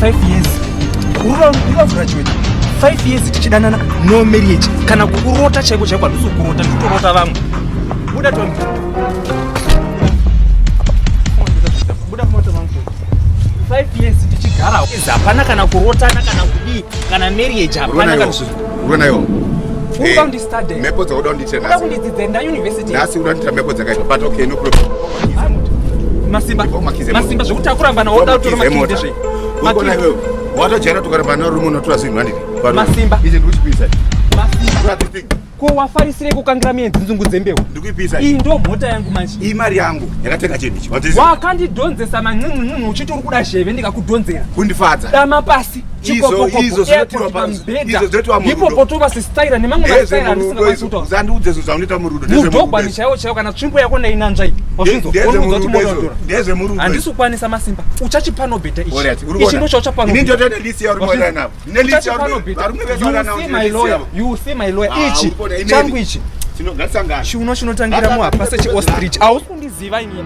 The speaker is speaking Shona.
5 years. Uri graduate. 5 years tichidanana, no marriage. Kana kukurota chaiko chaiko handisi kukurota, ndikutorota vamwe. Buda Tony. Buda mota mangu. 5 years tichigara. Hapana kana kurotana kana kudii, kana marriage hapana kana zvinhu. Urikuona iwo? Uri kundistudy. Mhepo dzauda kundiitira Uda nhasi. kundidzidza nda university. Nhasi uda kundiitira mhepo dzakaipa, but okay, no problem. Masimba. Makizi emota. Masimba zvekuti akuramba nawo uda kutora Makizi makizi emota. ndezvei? Urikuona iwewe? Watojaira tukaramba narume unotora zvinhu handiti? Masimba. Ichi ndikuchipisa. Masimba. Tora this thing. Ko wafarisirei kukangira miye nzinzungu dzembeu? Ndikuipisa. Iyi ndo mota yangu manje. Iyi mari yangu yakatenga chinhu ichi. Watiziva? Wakandidhonzesa man'in'in'in'i uchiti uri kuda zheve, ndikakudhonzera. Kundifadza. Dama pasi. Izvo zvinotirwa izvo zvinotirwa murudo. Ipopo tova sistaira nemamwe mastaira andisingakwanisi kutaura. Uzandiudze zvinhu zvaunoita murudo. Ndezvemurudo Mudhogwani izvo. chaiwo chaiwo, kana tsvimbo yako ndainanzva iyi. Wazvinzwa? Unoudza kuti Ndezvemurudo mota izvo. watora. Ndezvemurudo. Handisi kukwanisa, Masimba. Uchachipanobheta ichi. Alright, uri Ichi kuona? ndo chauchapanobheta. Ini ndotoita list yauri kuona navo. Ndine list yauri varume vese You vari navo, see ndine my list lawyer. yavo. You see my lawyer. Ah, Ichi uri kuona inini? changu ichi. Chino ngatisangane. Chiuno chinotangira muhapa sechiostrich. Hausi kundiziva inini.